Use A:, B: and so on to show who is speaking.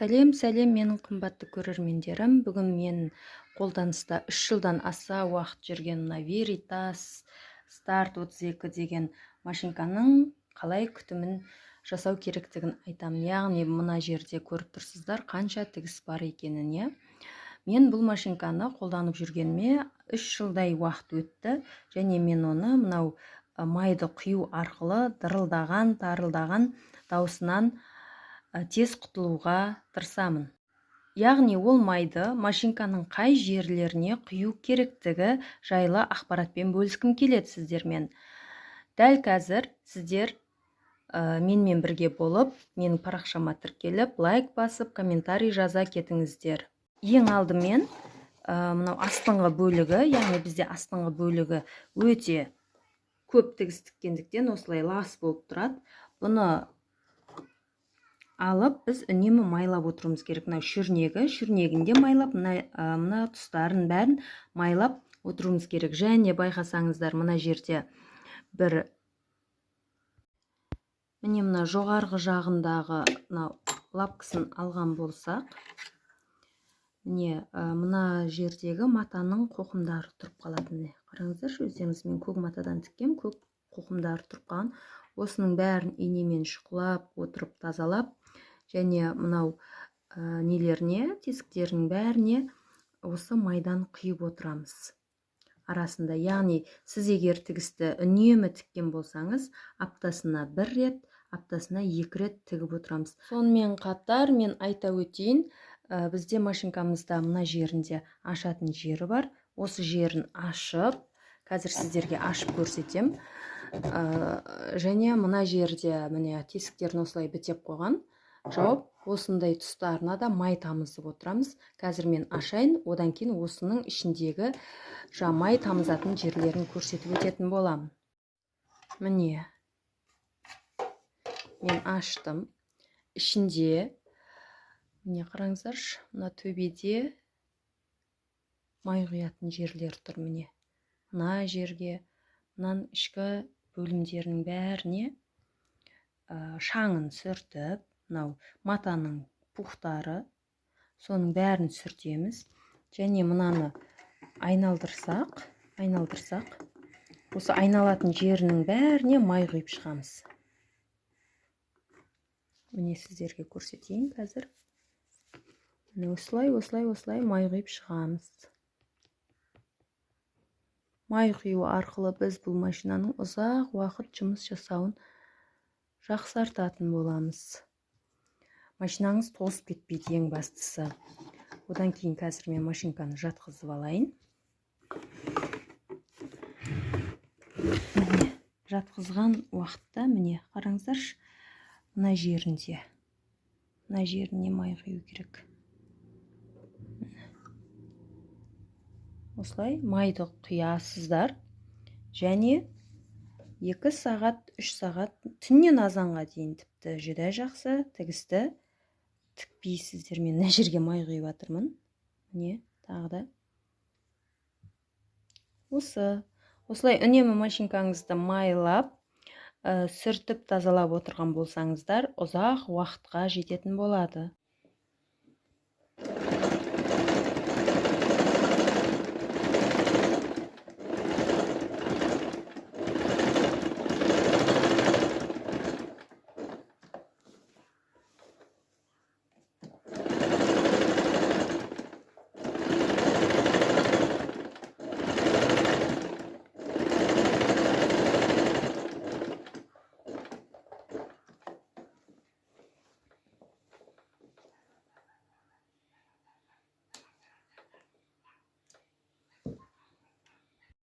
A: Сәлем, сәлем менің қымбатты көрермендерім. Бүгін мен қолданыста 3 жылдан аса уақыт жүрген мына Veritas Start 32 деген машинканың қалай күтімін жасау керектігін айтамын. Яғни мына жерде көріп тұрсыздар қанша тігіс бар екенін, иә. Мен бұл машинканы қолданып жүргеніме 3 жылдай уақыт өтті және мен оны мынау майды құю арқылы дырылдаған, тарылдаған даусынан тез құтылуға тырысамын. Яғни ол майды машинканың қай жерлеріне құю керектігі жайлы ақпаратпен бөліскім келеді сіздермен. Дәл қазір сіздер менімен бірге болып, менің парақшама тіркеліп, лайк басып, комментарий жаза кетіңіздер. Ең алдымен мынау астыңғы бөлігі, яғни бізде астыңғы бөлігі өте көп тігіс тіккендіктен осылай лас болып тұрады. Бұны алып біз үнемі майлап отыруымыз керек. Мынау шүрнегі, шүрнегінде майлап, мына тұстарын бәрін майлап отыруымыз керек. Және байқасаңыздар, мына жерде бір міне мына жоғарғы жағындағы мынау лапкасын алған болсақ, міне мына жердегі матаның қоқымдары тұрып қалады. Міне қараңыздаршы өздеріңіз, мен көк матадан тіккем, көк қоқымдары тұрып қалған. Осының бәрін инемен шұқылап отырып тазалап, және мынау нелеріне, тесіктерінің бәріне осы майдан құйып отырамыз арасында. Яғни сіз егер тігісті үнемі тіккен болсаңыз, аптасына бір рет, аптасына 2 рет тігіп отырамыз. Сонымен қатар мен айта өтейін, бізде машинкамызда мына жерінде ашатын жері бар. Осы жерін ашып, қазір сіздерге ашып көрсетем. Және мына жерде міне тесіктерін осылай бітеп қойған. Жауап осындай тұстарына да май тамызып отырамыз. Қазір мен ашайын, одан кейін осының ішіндегі май тамызатын жерлерін көрсетіп өтетін боламын. Міне мен аштым. Ішінде міне қараңыздаршы, мына төбеде май құятын жерлер тұр. Міне мына жерге, мынаның ішкі бөлімдерінің бәріне шаңын сүртіп, мынау матаның пухтары, соның бәрін сүртеміз. Және мынаны айналдырсақ, осы айналатын жерінің бәріне май құйып шығамыз. Міне сіздерге көрсетейін қазір. Міне осылай, осылай, осылай май құйып шығамыз. Май құю арқылы біз бұл машинаның ұзақ уақыт жұмыс жасауын жақсартатын боламыз. Машинаңыз тозып кетпейді ең бастысы. Одан кейін қазір мен машинканы жатқызып алайын. Міне жатқызған уақытта міне қараңыздаршы, мына жерінде, мына жеріне май құю керек. Осылай майды құясыздар және 2 сағат, 3 сағат түннен азанға дейін тіпті жүдә жақсы тігісті тікпейсіздер. Мен мына жерге май құйып жатырмын. Міне тағы да осылай үнемі машинкаңызды майлап, сүртіп тазалап отырған болсаңыздар, ұзақ уақытқа жететін болады.